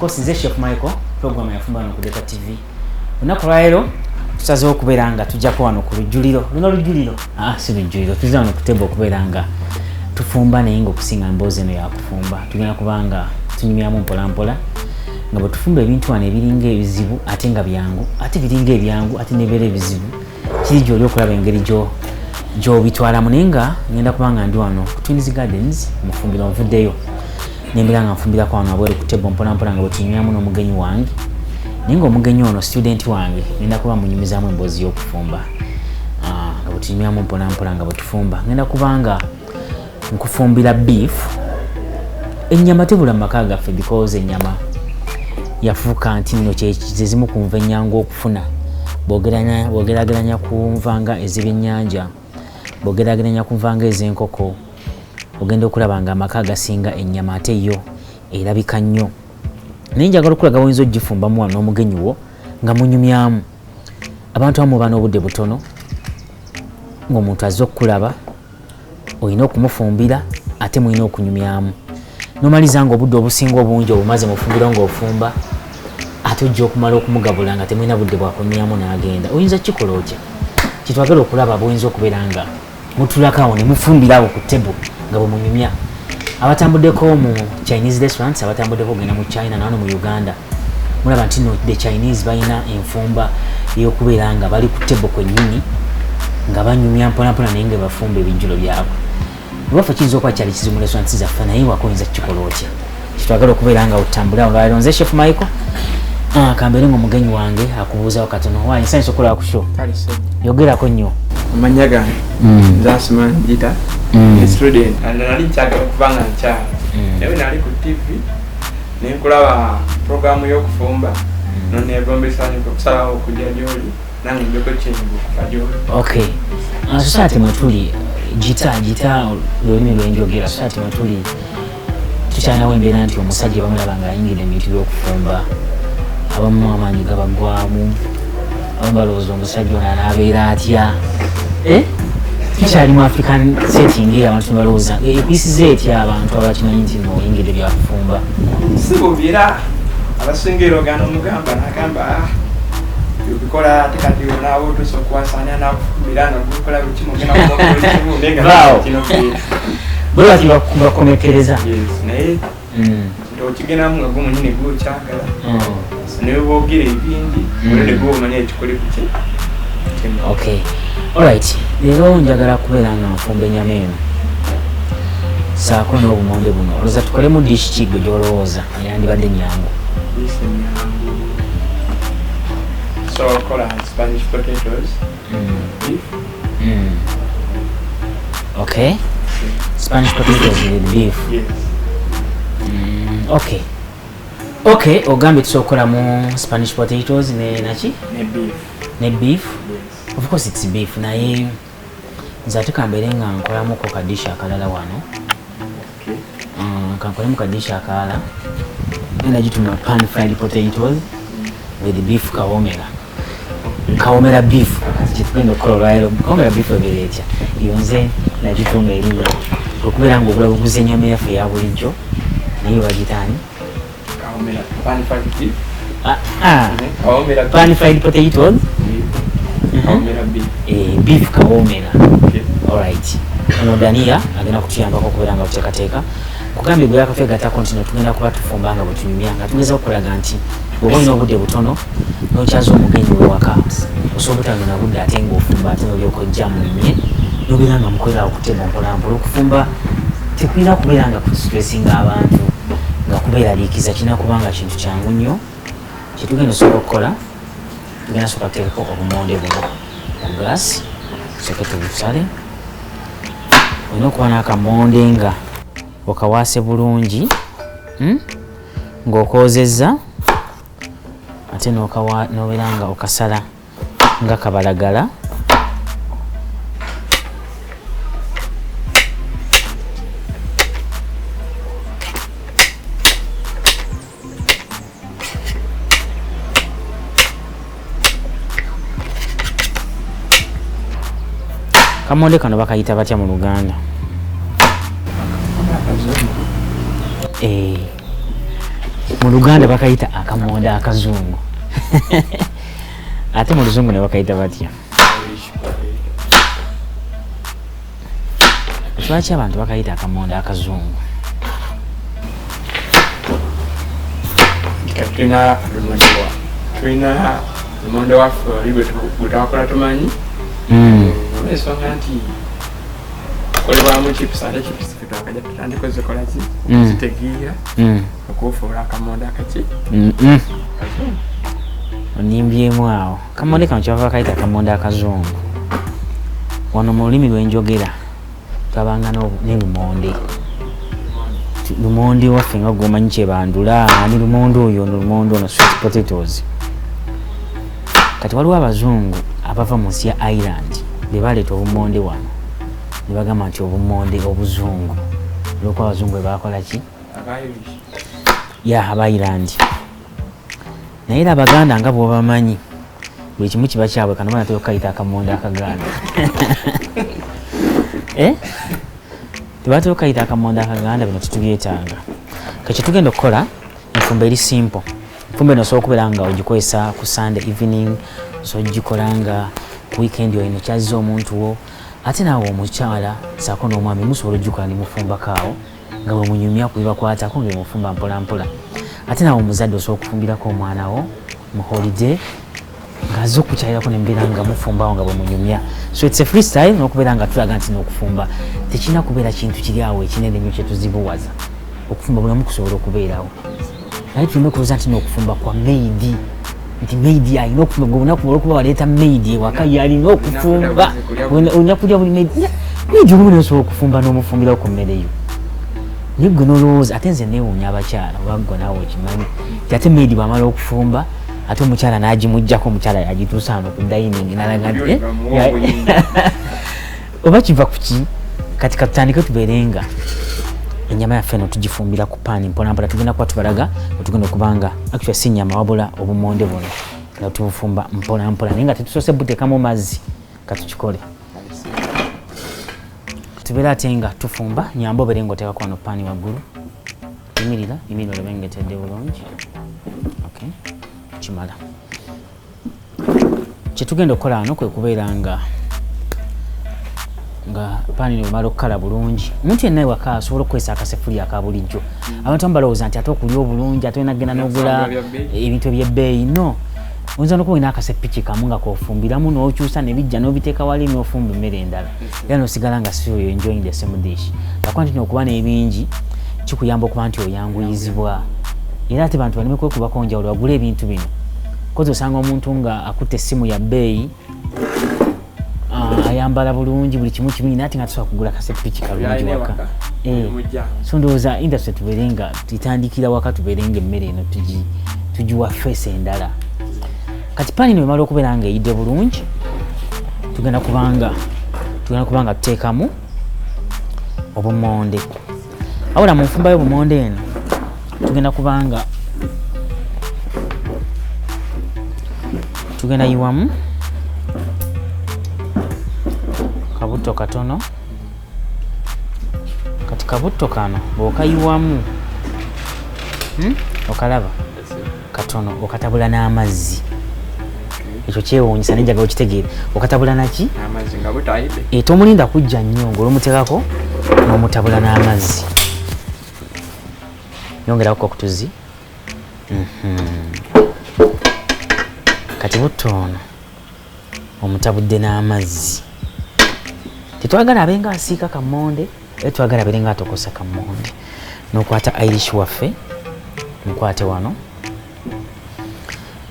Course nze Chef Michael, program yafumba wano ku Delta TV. Olunaku lwaleero tusazeewo okubeera nga tujjako wano ku lujjuliro. Luno lujjuliro? Ah, si lujjuliro. Tuzze wano ku table okubeera nga tufumba, naye nga okusinga mboozi eno yakufumba. Tugenda kubanga tunyumyamu mpola mpola nga bwe tufumba ebintu wano ebiringa ebizibu ate nga byangu, ate biringa ebyangu ate nebeera ebizibu. Kiri gy'oli okulaba engeri gy'obitwalamu, naye nga ngenda kuba nga ndi wano ku Twins Gardens mufumbiro, nvuddeyo nembeera nga nfumbirako wano wabweru ku table mpola mpola nga bwe tunyumyamu n'omugenyi wange. Naye nga omugenyi ono student wange, ngenda kuba munyumizaamu emboozi y'okufumba. Nga bwe tunyumyamu mpola mpola nga bwe tufumba, ngenda kuba nga nkufumbira beef. Ennyama tebula mu maka gaffe because ennyama yafuuka nti nno ze zimu ku nva ennyangu okufuna bw'ogeraageranya ku nva nga ez'ebyennyanja, bw'ogeraageranya ku nva nga ez'enkoko. Ogenda okulaba nga amaka agasinga ennyama ate yo erabika nnyo, naye njagala okulaga bw'oyinza ogifumbamu wano n'omugenyi wo nga munyumyamu. Abantu abamu baba n'obudde butono, ng'omuntu azze okukulaba olina okumufumbira ate mulina okunyumyamu, nomaliza nga obudde obusinga obungi obumaze mufumbiro ng'ofumba, ate ojja okumala okumugabula nga temulina budde bwakunyumyamu n'agenda. Oyinza kukikola otya? Kyetwagala okulaba bwoyinza okubeera nga mutulako awo ne mufumbira awo ku table nga bwe munyumya. Abatambuddeko mu Chinese restaurants, abatambuddeko okugenda mu China nawano mu Uganda, mulaba nti no the Chinese balina enfumba ey'okubeera nga bali ku table kwennyini nga banyumya mpolampola naye nga bafumba ebijjulo byabwe. Ewaffe kiyinza okuba kyali kizibu mu restaurants zaffe, naye waka oyinza kukikola otya? Kyetwagala okubeera nga otambule awo olwaleero. Nze Chef Michael. Kambeere nga omugenyi wange akubuuzawo katono. Wayi, nsanyusa okulaba ku show, yogerako nnyo. Amannya gange nze Asuman Gita, student, and nali nkyagala okuva nga nkyala, naye bwe nali ku TV nenkulaba programu y'okufumba, nonegombesa okusalawo okujja gyoli nange njeko kyenyiga okuva gyoli. Okay. Society mwe tuli, gita gita lulimi lwenjogera, society mwe tuli tukyalinawo embeera nti omusajja bamulaba nga ayingidde mu bintu by'okufumba, abamu amaanyi gabaggwamu, abamu balowooza omusajja ono anaabeera atya. Eh? Tukyali mu African setting eyo, abantu nebalowooza ekuyisiza etya abantu abakimanyi nti oyingidde byakufumba? Si bubi, era abasinga era ogana omugamba nagamba, "Ah, obikola ate kati onaaba otuusa okuwasanya nakufumbira nga gukola buli kimu, ogenda kumokimu naye nga Wow. kino." Bwe bati bakomekereza. Yes, naye nti okigendamu nga gwe mwenyini gwokyagala, naye boogera ebingi, olede gwe omanya ekikuli kuki. Okay, alright. Leero njagala kubeera nga nfumba ennyama eno saako n'obumonde buno. Olowooza tukolemu dish ki gwe gy'olowooza eyandibadde nyangu? Dish enyangu, so kola Spanish potatoes, beef. Okay, Spanish potatoes with beef. Yes. Okay, ogambye tusobola okukolamu Spanish potatoes ne naki? Ne beef. Ne beef. Yes. Of course it's beef, naye nze ate kambeere nga nkolamuko kadish akalala wano. Okay. Kankolemu kadish akalala, ngenda gituma pan fried potatoes with beef kawomera. Kawomera beef kyetugenda okukola olwaleero. Kawomera beef ebeera etya? Iyo nze nagitunga erinnya okubeera nga ogula buguzi ennyama yaffe eya bulijjo, naye bagitaani? Kawomera pan fried beef. Ah, ah. Kawomera. Pan fried potatoes. Kawomera beef. Beef kawomera. Okay. Alright, ono Dania agenda kutuyambako okubeera nga tuteekateeka. Kugambye gwe yakatwegattako nti no tugenda kuba tufumba nga bwe tunyumya, nga tugeza okulaga nti bw'oba olina obudde butono n'okyaza omugenyi wewaka, osobola obutanywa budde ate ng'ofumba, ate n'olyoka ojja munyumye nobeera nga mukolera awo ku table mpolampola. Okufumba tekulina kubeera nga kustressinga abantu, nga kubeeraliikiza. Kirina kuba nga kintu kyangu nnyo. Kyetugenda osobola okukola, tugenda sooka tuteekeko obumonde buno ku gaasi, tusooke tubusale. Olina okuba n'akamonde nga okawaase bulungi, Ng'okwozezza ate n'obeera nga okasala nga kabalagala. Kamonde kano bakayita batya mu Luganda? Mu Luganda bakayita akamonde akazungu. Ate mu Luzungu ne bakayita batya? Lwaki abantu bakayita akamonde akazungu? Tulina lumonde wa tulina lumonde waffe oli gwe twakola tumanyi. Olw'ensonga nti kolebwamu chips, ate chips ffe twakajja tutandika ozikola ki zitegeera okufuula akamonde akaki kazungu. Onimbyemu awo. Kamonde kano kyebava bakayita akamonde akazungu. Wano mu lulimi lwenjogera twabanga ne lumonde. Lumonde waffe nga gwomanyi kyebandula, ani lumonde oyo, ono lumonde ono sweet potatoes. Kati waliwo abazungu abava mu nsi ya Ireland be baleeta obumonde wano ne bagamba nti obumonde obuzungu, olwokuba abazungu bwe bakola ki? Ya aba Ireland. Naye era Abaganda nga bw'obamanyi buli kimu kiba kyabwe, kano banatera okukayita akamonde akaganda. Tebatera okukayita akamonde akaganda, bino tetubyetaaga. Kati kyetugenda okukola, enfumba eri simple. Enfumba eno osobola okubeera nga ogikozesa ku Sunday evening, osobola ogikola nga ku weekend olina okyazza omuntu wo, ate naawe omukyala ssaako n'omwami musobola ogikola ne mufumbako awo nga bwe munyumya ku bibakwatako nga bwe mufumba mpola mpola. Ate naawe omuzadde osobola okufumbirako omwana wo mu holiday ng'azze okukyalirako ne mubeera nga mufumbawo nga bwe munyumya. So it's a freestyle, n'okubeera nga tulaga nti n'okufumba tekirina kubeera kintu kiri awo ekinene nnyo kyetuzibuwaza. Okufumba bulamu kusobola okubeerawo, naye tulina okulowooza nti n'okufumba kwa maid, nti maid alina okufumba. Gwe olunaku olwokuba waleeta maid ewaka yalina okufumba, olina kulya buli maid. Maid olumu naye osobola okufumba n'omufumbirawo ku mmere yo, naye gwe n'olowooza. Ate nze neewuunya abakyala, oba gwe naawe okimanyi nti ate maid bw'amala okufumba ate omukyala n'agimugjako, omukyala yagituusa wano ku dining n'alaga nti oba kiva ku ki? Kati katutandike tubeere nga ennyama yaffe eno tugifumbira ku paani mpola mpola. Tugenda kuba tubalaga wetugenda okuba nga actually si nnyama wabula obumonde buno nga tubufumba mpola mpola, naye nga tetusoose buteekamu mazzi. Katukikole tubeere ate nga tufumba. Nyamba obeere nga oteekako wano paani waggulu. Yimirira, yimirira olabe nga etedde bulungi. Okay, kimala. Kyetugenda okukola wano kwe kubeera nga paani nebwemala okukala bulungi, omuntu yenna ewaka asobola okukozesa akasefuliya aka bulijjo. Abantu abamu balowooza nti ate okulya obulungi ate olina kugenda n'ogula ebintu ebyebbeeyi. No, oyinza nokuba olina akasepiki kamu nga kofumbiramu n'okyusa nebijja n'obiteeka wali n'ofumba emmere endala, era n'osigala nga still you're enjoying the same dish. Lwakuba nti n'okuba n'ebingi kikuyamba okuba nti oyanguyizibwa. Era ate bantu baleme kwekubako njawulo bagule ebintu bino, kozi osanga omuntu nga akutte essimu ya bbeeyi, ayambala bulungi, buli kimu kimu, naye ate nga tusobola kugula kasepiki kalungi waka. So ndowooza industry tubeere nga tutandikira waka, tubeere nga emmere eno tugiwa face endala. Kati paani eno bwemala okubeera nga eyidde bulungi, tugenda kubanga tuteekamu obumonde. Wabula mu nfumba y'obumonde eno tugenda kubanga tugenda yiwamu kabutto katono. Kati kabutto kano bw'okayiwamu, Okalaba katono, okatabula n'amazzi. Ekyo kyewuunyisa, naye njagala okitegeere. Okatabula naki? Tomulinda kujja nnyo, ng'olumuteekako n'omutabula n'amazzi. Yongerako okutuzi. Kati butto ono omutabudde n'amazzi, tetwagala abe nga asiika kamonde, era twagala abeere nga atokosa kamonde. N'okwata Irish waffe, mukwate wano.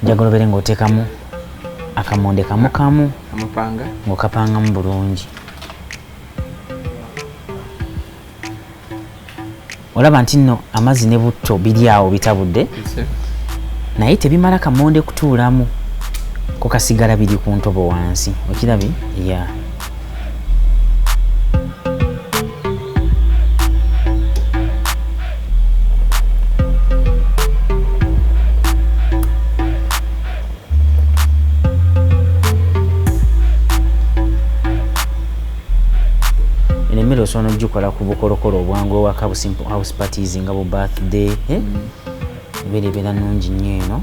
Njagala obeere ng'oteekamu akamonde kamu kamu ng'okapangamu bulungi. Olaba nti nno amazzi ne butto biri awo bitabudde, naye tebimala kamonde kutuulamu, ko kasigala biri ku ntobo wansi. Okirabye? Ya, eno emmere osobola n'ogikola ku bukolokolo obwangu ewaka, bu simple house parties nga bu birthday, eh? Ebeera ebeera nnungi nnyo eno.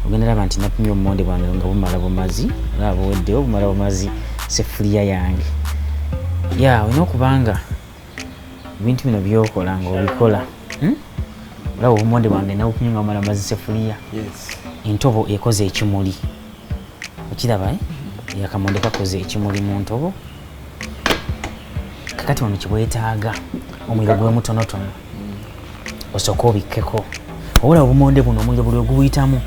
Ogenda laba nti napimye obumonde bwange nga bumala bumazi, olaba buweddewo, bumala bumazi sefuliya yange. Ya olina okubanga ebintu bino byokola ng'obikola. Olaba obumonde bwange nabupimye nga bumala bumazi sefuliya. Entobo ekoze ekimuli, okiraba eh? Akamonde kakoze ekimuli mu ntobo. Kakati wano kibwetaaga omuliro gwe mutonotono, osooke obikkeko. Olaba obumonde buno omuliro buli ogubuyitamu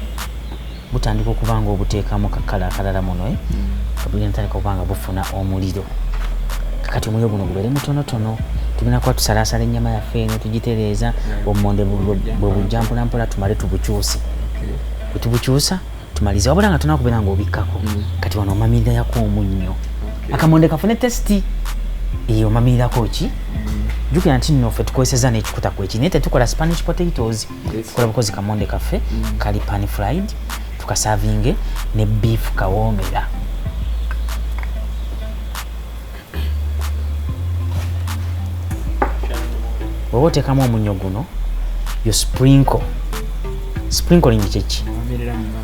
butandika okuba nga obuteekamu kakala akalala muno, eh? Bugenda tandika okuba nga bufuna omuliro. Kakati omuliro guno gubeere mutonotono, tugenda kuba tusalaasala ennyama yaffe eno, tugitereeza. Obumonde bwe bujja mpolampola, tumale tubukyuse. Bwe tubukyusa tumalize, wabula nga tona kubeera ng'obikkako. Kati wano omamirirayako omunnyo, akamonde kafune taste eyo. Omamirirako ki? Jjukira nti nno ffe tukozeseza n'ekikuta kweki, naye tetukola Spanish potatoes, tukola bukozi kamonde kaffe kali pan fried, tukasavinge ne beef kawoomera. Bw'oba oteekamu omunnyo guno, yo sprinkle. Sprinkling kyeki?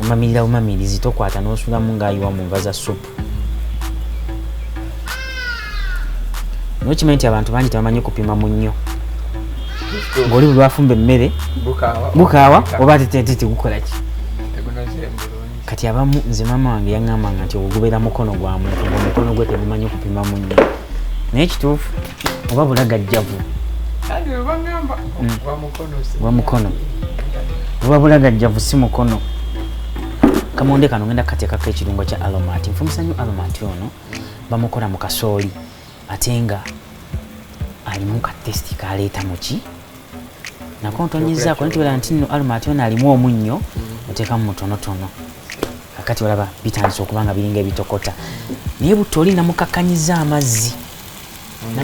Omamirira bumamirizi, tokwata n'osulamu ng'ayiwa mu nva za supu. Naye okimanyi nti abantu bangi tebamanyi kupima munnyo, ng'oli buli lwafumba emmere gukaawa oba ate tegukola ki. Kati abamu, nze maama wange yaŋŋambanga nti ogwo gubeera mukono gwa muntu, ngaomukono gwe tegumanyi kupima munnyo. Naye kituufu oba bulagajjavu? Gwa mukono, buba bulagajjavu, si mukono. Kamonde kano ngenda kateekako ekirungo kya aromat. Nfumbisa nnyo aromat ono, bamukola mu kasooli, ate nga alimu ka taste kaleeta muki nako ntonyezaako ntiwera nti nno aromat ono alimu omunnyo, oteekamu mutonotono. Kakati olaba bitandise okuba nga biringa ebitokota, naye butto oli namukakkanyiza amazzi,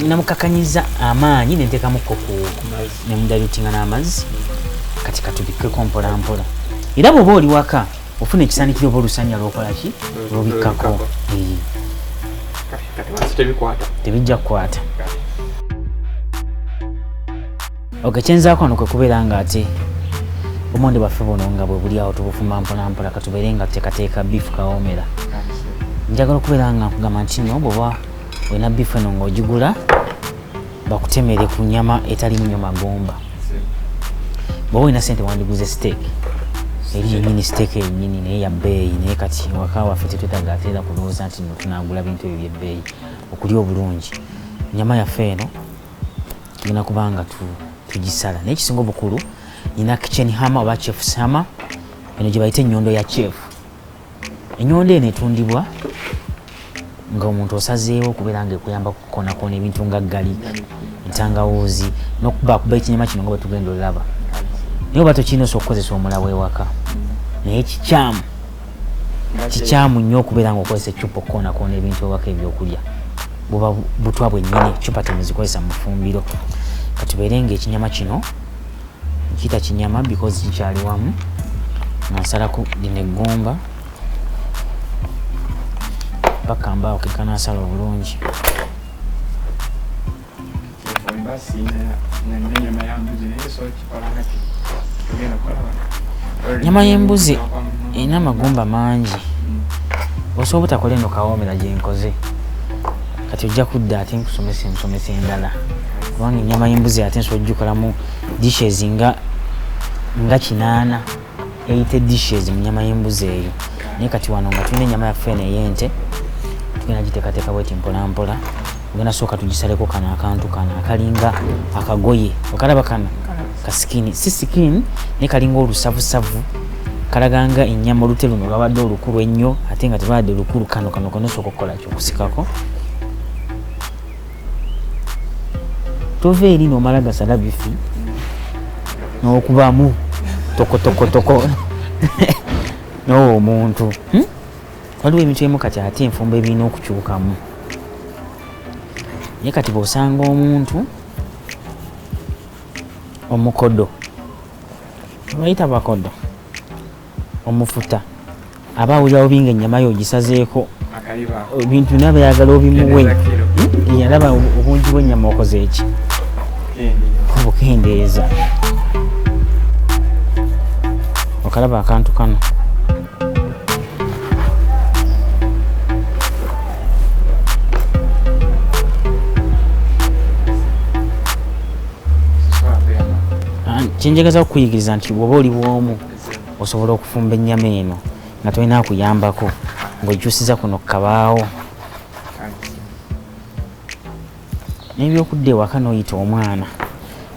namukakanyiza amaanyi nenteekamuko ku nemudilutinga n'amazzi. Kati katubikkeko mpola mpola. Era bw'oba oli waka, ofuna ekisaanikiro oba olusanya lwokola ki, lwobikkako. Tebijja kukwata. Ok, kyenzaako wano kwe kubeera nga ate obumonde bwaffe buno nga bwe buli awo tubufumba mpola mpola, katubeere nga tuteekateeka beef kawoomera. Njagala okubeera nga nkugamba nti no bw'oba olina beef eno ng'ogigula, bakutemere ku nyama etalimu nnyo magumba. Bw'oba olina sente wandiguze steak eri yennyini, steak yennyini naye ya bbeeyi. Naye kati waka waffe tetwetaaga ate era kulowooza nti no tunaagula bintu ebyo byebbeeyi okulya obulungi. Nyama yaffe eno tugenda kubanga tugisala, naye ekisinga obukulu nina kitchen hammer oba chef's hammer, eno gye bayita ennyondo ya chef. Ennyondo eno etundibwa nga omuntu osazeewo okubeera nga ekuyamba kukoonakona ebintu nga garlic, entangawuuzi n'okubakuba ekinyama kino nga bwe tugenda olaba. Naye oba tokirina, osobola okukozesa omulawo ewaka, naye kikyamu, kikyamu nnyo okubeera nga okozesa eccupa okukoonakona ebintu ewaka. Ebyokulya buba butwa bwennyini, cupa temuzikozesa mu fumbiro. Katubeere nga ekinyama kino nkiyita kinyama because kikyali wamu, nga nsalako lino eggumba paka mbaawo kekanasala obulungi. Mba siina n'ennyama ya mbuzi, naye so kikola nga tugenda kukola. Nyama y'embuzi erina amagumba mangi, osobola obutakola eno kawoomera gyenkoze. Kati ojja kudda ate nkusomesa ensomesa endala, kubanga ennyama y'embuzi ate nsobola ogikolamu dishes nga 80, 80 dishes mu nyama y'embuzi eyo. Naye kati wano nga tulina ennyama yaffe eno ey'ente, tugenda giteekateeka bweti mpola mpola. Ogenda sooka tugisaleko kano akantu kano akalinga akagoye, okalaba kano ka skin, si skin naye kalinga olusavusavu, kalaga nga ennyama olute luno lwabadde olukulu ennyo ate nga tebabadde lukulu. Kano kano kano osooka okukola ki? Okusikako. Tova eri nomala gasala bifi n'okubamu tokotokotoko n'owa omuntu, Waliwo ebintu ebimu kati ate enfumba ebirina okukyukamu, naye kati bw'osanga omuntu omukodo, bayita bakodo, omufuta, aba awulira bubi nga ennyama yo ogisazeeko ebintu naaba yagala obimuwe. Yalaba obungi bw'ennyama okoze eki, obukendeeza. Okalaba akantu kano. Kyenjagaza okukuyigiriza nti bw'oba oli bw'omu osobola okufumba ennyama eno nga tolina kuyambako ng'okyusiza kuno ku kabaawo. N'ebyokudda ewaka n'oyita omwana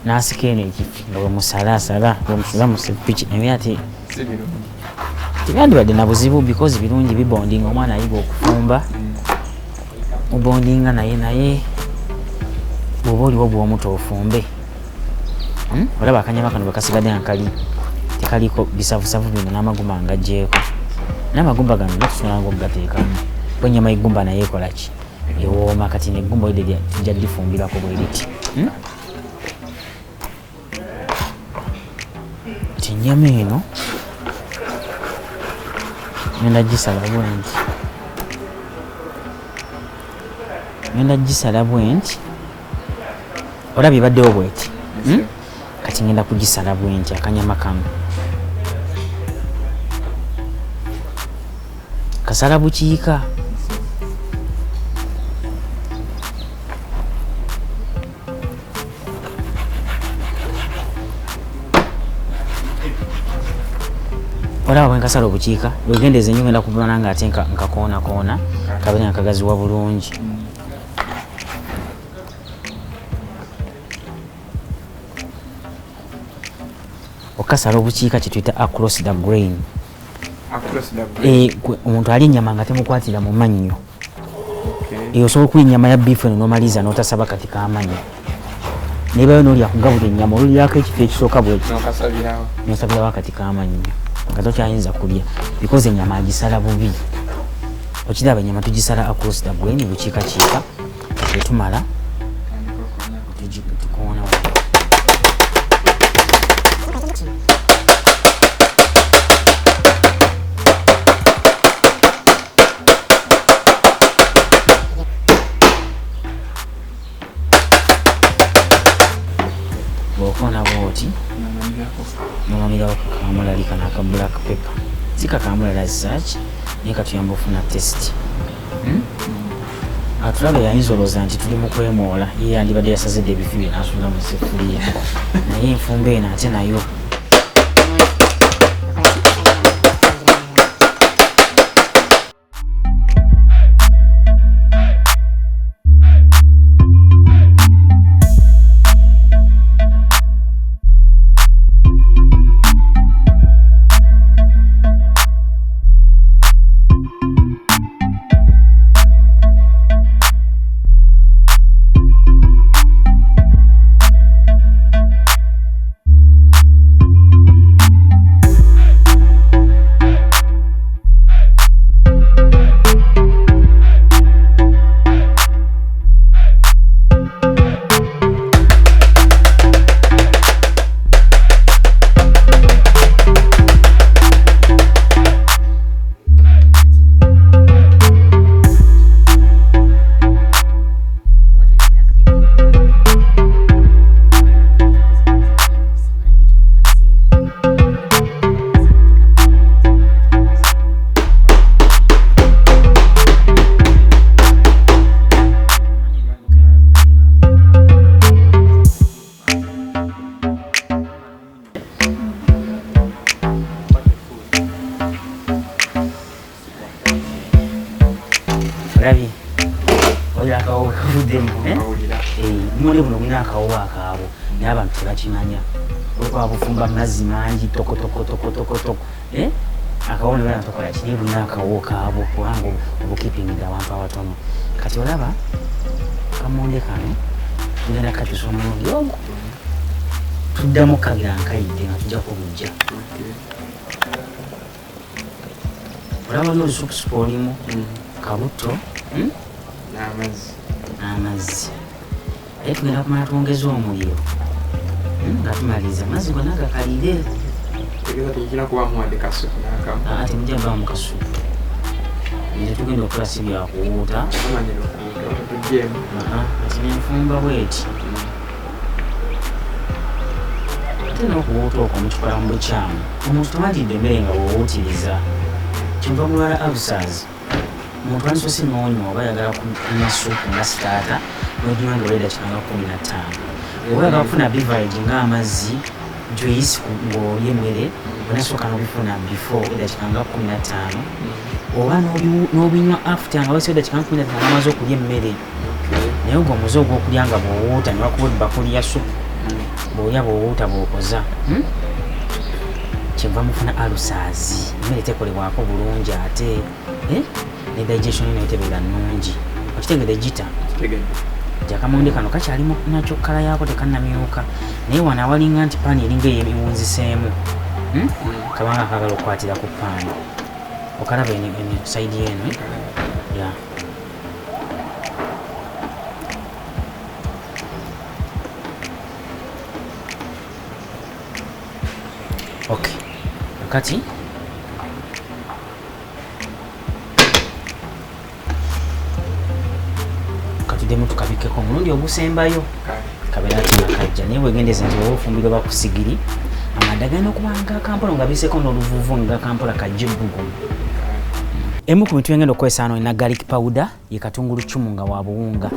n'asika eno ekifi nga bwe musalaasala bwe musuza mu ssepiki, naye ate tebyandibadde na buzibu because birungi bibondinga, omwana ayiga okufumba mubondinga naye, naye bw'oba oliwo bw'omu toofumbe. Olaba akanyama kano bwe kasigadde nga kali tekaliko bisavusavu bino n'amagumba nga gaggyeko, n'amagumba gano gatusobola nga okugateekamu kuba ennyama y'eggumba naye ekola ki, ewooma. Kati n'eggumba lidde tujja ddifumbirako bwe riti. Nti ennyama eno ngenda gisala bwe nti, ngenda gisala bwe nti, olabye ebaddewo bweti. Kati ngenda kugisala bwe nti akanyama kano kasala bukiika. Olaba bwe nkasala obukiika, wegendeeze nnyo, ngenda kubona nga ate nkakoonakoona kabe nga kagaziwa bulungi. Okasala obukiika kye tuyita across the grain. Omuntu alya ennyama nga temukwatira mu mannyo. Osobola okulya ennyama ya beef eno n'omaliriza n'otasaba kati k'amannyo, naye bayo n'olya kugabula ennyama olulyako ekifo ekisooka bwekyo n'osabirawo akati k'amannyo nga tokyayinza kulya because ennyama agisala bubi. Okiraba ennyama tugisala across the grain, bukiikakiika, tetumala tukoona. Bw'okoona bw'oti nomamirawo kakamulali kano aka black pepper, si kakamulali as such, naye katuyamba ofuna taste. Atulaba yayinza olowooza nti tuli mu kwemoola, ye yandibadde yasazedde ebifi bye n'asuula mu ssefuliya, naye enfumba eno ate nayo olabye olira akawowo kavuddemu. Muli buno bulina akawowo akaabwo, naye abantu tebakimanya olwokuba bufumba mazzi mangi tokotokotokotokotoko akawowo ne bana tokola ki, naye bulina akawowo kaabwo kubanga obukipingidde abantu abatono. Kati olaba kamonde kano tugenda kakyusa omulundi ogwo, tuddamu kabira nkayidde nga tujja kubujja. Olaba n'olusupusupu olimu kabutto n'amazzi, naye tugenda kumala twongeza omuliro nga tumaliriza amazzi gonna gakalire. Temujja bbaamu kasupu, nze tugenda okukola si byakuwuuta. Kati nenfumba bweti Ate n'okuwuuta okwo mukikola mu bukyamu. Omuntu tewandidde emmere nga bw'owuutiriza. Kyenva mulwala ulcers. Omuntu wandisoose n'onywa oba ayagala kunywa suupu nga sitaata n'oginywa nga eddakiika nga 15. Oba oyagala kufuna beverage ng'amazzi, juice ng'olya emmere, onasooka n'obifuna before eddakiika nga 15. Oba n'obinywa after nga wayiseewo eddakiika nga 15 ng'omaze okulya emmere. Naye ogwo omuze ogw'okulya nga bw'owuuta ne bakuwa ebbakuli ya supu, bw'olya bw'owuuta bw'okoza. Kyenva mufuna ulcers. Emmere tekolebwako bulungi ate ne digestion nayo tebeera nnungi. Okitegedde Gita? Nti akamonde kano kakyali nakyo kkala yaako tekannamyuka, naye wano awalinga nti paani eringa eyewunziseemu, kabanga kaagala okukwatira ku paani. Okalaba eno sayidi eno, ya okay. Kati katuddemu tukabikkeko omulundi ogusembayo kabeera ati nga kajja. Naye weegendereze nti oba ofumbira oba ku sigiri, amanda galina okuba nga akampola nga biseeko n'oluvuuvu nga kampola kajja ebbugumu. Emu ku bintu byengenda okukozesa wano olina garlic powder, ye katungulu cumu nga wa buwunga,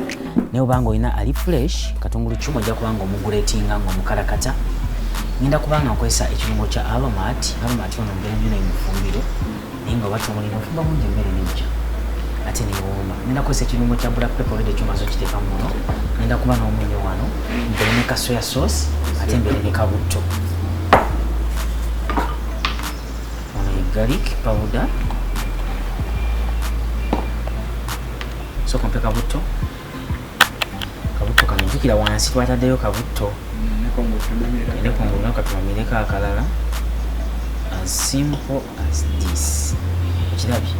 naye obanga olina ali fresh katungulu cumu ojja kuba nga omuguletinga nga omukalakata. Ngenda kuba nga nkozesa ekirungo kya aromat. Aromat ono mbeera nnyo naye mu ffumbiro, naye nga oba kyomulina ofumba bulungi emmere nejja ate newooma. Ngenda kukozesa ekirungo kya black pepper, olwedde kyomaze okiteeka muno. Ngenda kuba n'omunyo wano, mbeere ne ka soya sauce ate mbeere ne kabutto. Ono ye garlic powder. Sooka ompe kabutto. Kabutto kano jjukira wansi twataddeyo kabutto. Ne kungulu nako katumamireko akalala. As simple as this. Okirabye?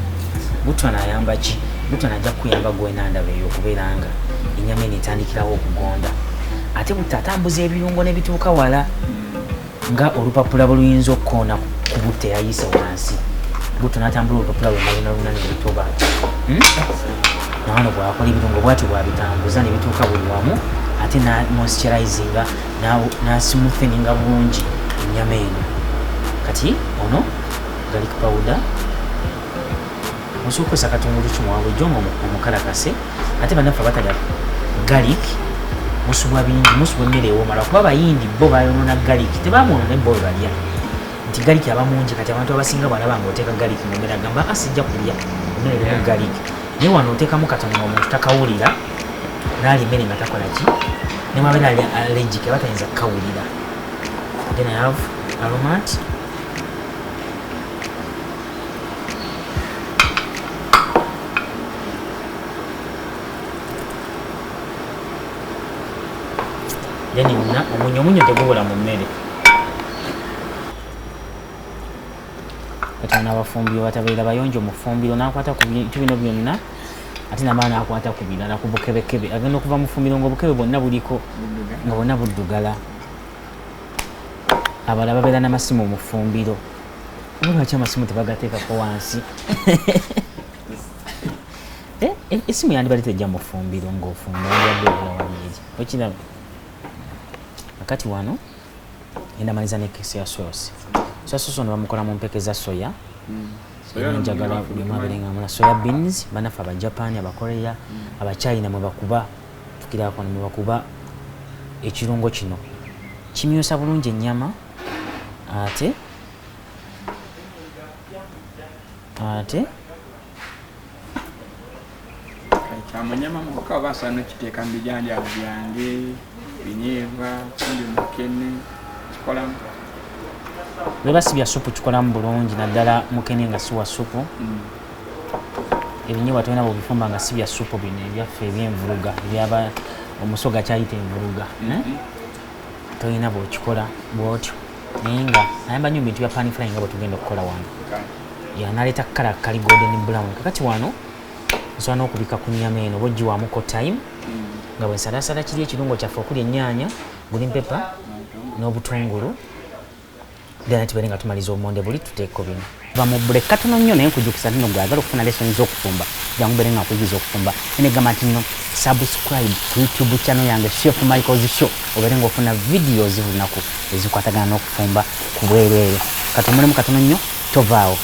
Butto ano ayamba ki? Butto ano ajja kukuyamba gwe nandaba eyo okubeera nga ennyama eno etandikirawo okugonda. Ate butto atambuza ebirungo ne bituuka wala nga olupapula bwe luyinza okukoona ku butto eyayiise wansi. Butto n'atambula olupapula lwonna lwonna lwonna ne lutoba. Na wano bw'akola ebirungo bw'atyo bw'abitambuza ne bituuka buli wamu, ate na moisturizinga n'asmootheninga bulungi ennyama eno. Kati ono garlic powder osobola okukozesa katungulu cumu wa bulijjo nga omukalakase. Ate bannaffe abatalya garlic musubwa bingi, musubwa emmere ewooma, lwakuba abayindi bo bayonoona garlic, tebamwonoona naye bo bwe balya nti garlic aba mungi. Kati abantu abasinga bw'alaba ng'oteeka garlic mu mmere agamba sijja kulya emmere erimu garlic, naye wano oteekamu katono ng'omuntu takawulira, n'alya emmere nga takola ki, ne bw'abeera ali allergic aba tayinza kukawulira. Then I have aromat. Then nina omunyo, omunyo tegubula mu mmere. Kati wano abafumbi batabeera bayonjo mu ffumbiro, n'akwata ku bintu bino byonna, ate namala n'akwata ku birala ku bukebekebe. Agenda okuva mu ffumbiro ng'obukebe bwonna buliko nga bwonna buddugala. Abalala babeera n'amasimu mu ffumbiro. Oba lwaki amasimu tebagateekako wansi? Essimu yandibadde tejja mu ffumbiro ng'ofumba, yandibadde ebeera wali eri. Okiraba? Kakati wano ngenda maliza ne soya sauce. Soya sauce ono bamukola mu mpeke za soya. Njagala buli omu abeere nga amala soya beans. Bannaffe Abajapaani, Abakorea, Abachina mwe bakuba, tukirako mwe bakuba ekirungo kino. Kimyusa bulungi ennyama ate Kyamunyama mwokka oba nsobola n'okiteeka mu bijanjaalo byange, binyeebwa, ndi mukene, kikolamu. Bweba si bya supu kikolamu bulungi, naddala mukene nga si wa supu. Ebinyeebwa tolina bw'obifumba nga si bya supu, bino ebyaffe eby'envuluga, ebyaba omusoga kyayita envuluga. Tolina bw'okikola bw'otyo, naye nga ayamba nnyo mu bintu bya pan fry nga bwe tugenda okukola wano. Yanaleeta kkala kali golden brown. Kakati wano nsobola n'okubikka ku nnyama eno oba ogiwaamuko time nga bwe nsalaasala kiri ekirungo kyaffe okuli ennyaanya, green pepper n'obutungulu, then tubeere nga tumaliza obumonde buli tuteeko bino. Va mu break katono nnyo, naye nkujjukiza nti nno gwe ayagala okufuna lessons z'okufumba, jangu mbeere nga nkuyigiriza okufumba. Ene egamba nti nno Subscribe ku YouTube channel yange Chef Michael's Show, obeere ng'ofuna videos buli lunaku ezikwatagana n'okufumba ku bwereere. Kati omulimu katono nnyo, tovaawo.